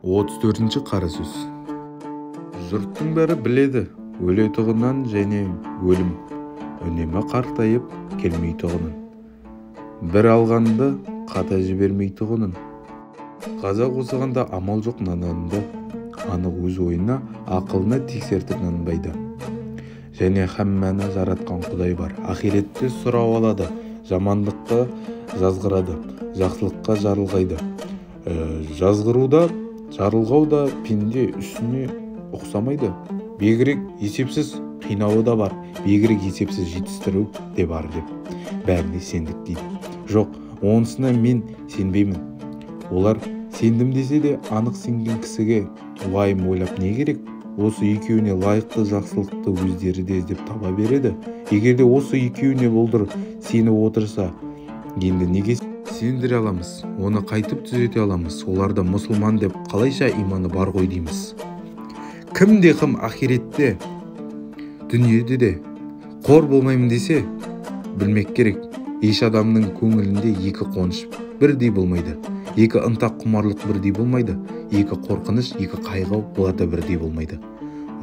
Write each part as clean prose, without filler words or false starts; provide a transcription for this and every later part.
34-ші қара сөз. Жұрттың бәрі біледі, өлетұғынын және өлім үнемі қартайып келмейтұғынын, бір алғанды қата жібермейтұғынын. Қазақ осыған да амал жоқ нананды, анық өз ойына, ақылына тексертіп нанбайды. Және хамманы жаратқан Құдай бар. Ақиретте сұрау алады, жамандыққа жазғырады, жақсылыққа жарылғайды. Жазғыруда, жарылғау да пенде үстіне ұқсамайды. Бегірек есепсіз қинауы да бар, бегірек есепсіз жетістіру де бар деп. Бәріне сендік дейді. Жоқ, онысына мен сенбеймін. Олар сендім десе де анық сенген кісіге уайым ойлап не керек? Осы екеуіне лайықты жақсылықты өздері де іздеп таба береді. Егер де осы екеуіне болдыр сеніп отырса, енді неге сендіре аламыз? Оны қайтып түзете аламыз? Оларды мұсылман деп қалайша иманы бар ғой дейміз. Кім де кім ақиретте, дүниеде де қор болмаймын десе, білмек керек. Еш адамның көңілінде екі қуаныш бірдей болмайды. Екі ынтақ құмарлық бірдей болмайды. Екі қорқыныш, екі қайғы олар да бірдей болмайды.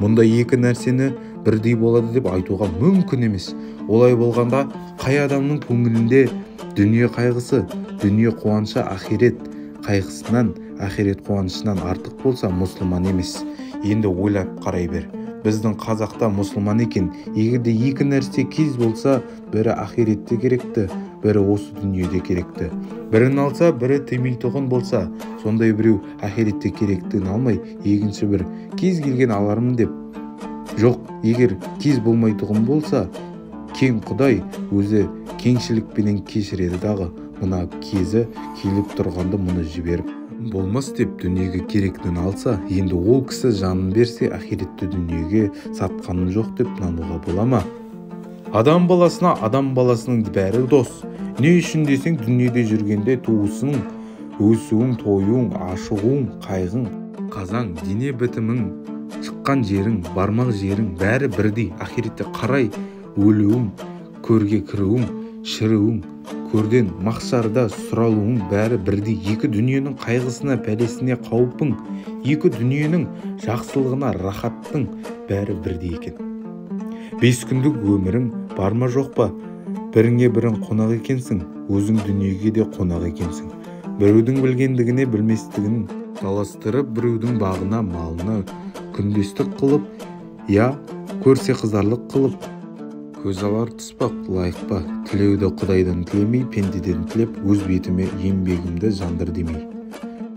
Мұнда екі нәрсені бірдей болады деп айтуға мүмкін емес. Олай болғанда қай адамның көңілінде дүние қайғысы, дүние қуанышы ақирет қайғысынан, ақирет қуанышынан артық болса, мұсылман емес. Енді ойлап қарай бер. Біздің қазақта мұсылман екен. Егер де екі нәрсе кез болса, бірі ақиретте керекті, бірі осы дүниеде керекті. Бірін алса, бірі тимейтұғын болса, сондай біреу ақиретте керектіні алмай, екінші бір кез келген алармын деп. Жоқ, егер кез болмайтұғын болса, кең Құдай өзі кеңшілікпенен кешіреді дағы, мына кезі келіп тұрғанды мұны жіберіп болмас деп дүниеге керектіні алса, енді ол кісі жанын берсе, ақиретті дүниеге сатқаным жоқ деп нануға бола ма? Адам баласына адам баласының бәрі дос. Не үшін десең, дүниеде жүргенде туысының, өсуің, тойуың, ашығуың, қайғың, қазаң, дене бітімің, шыққан жерің, бармақ жерің бәрі бірдей. Ақиретте қарай өлуің, көрге кіруің, шіруің, көрден мақшарда сұралуың бәрі бірдей. Екі дүниенің қайғысына, пәлесіне қаупің, екі дүниенің жақсылығына рахаттың бәрі бірдей екен. 5 күндік өмірің бар ма жоқ па? Біріңе бірің қонақ екенсің, өзің дүниеге де қонақ екенсің. Біреудің білгендігіне білместігін таластырып, біреудің бағына, малына күндестік қылып, я көрсе қызарлық қылып, көз алар түспақ лайық па? Тілеуді Құдайдан тілемей, пендеден тілеп, өз бетіме еңбегімді жандыр демей.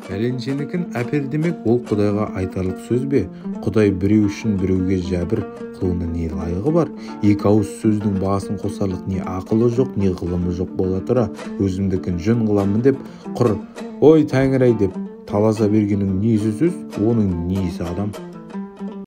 Пәленшенікін әпер демек, ол Құдайға айтарлық сөз бе? Құдай біреу үшін біреуге жәбір қылуына не лайығы бар? Екі ауыз сөздің басын қосарлық не ақылы жоқ, не ғылымы жоқ бола тұра, өзімдікін жөн қыламын деп, құр ой тәңір-ай деп таласа бергеннің несі сөз, оның несі адам?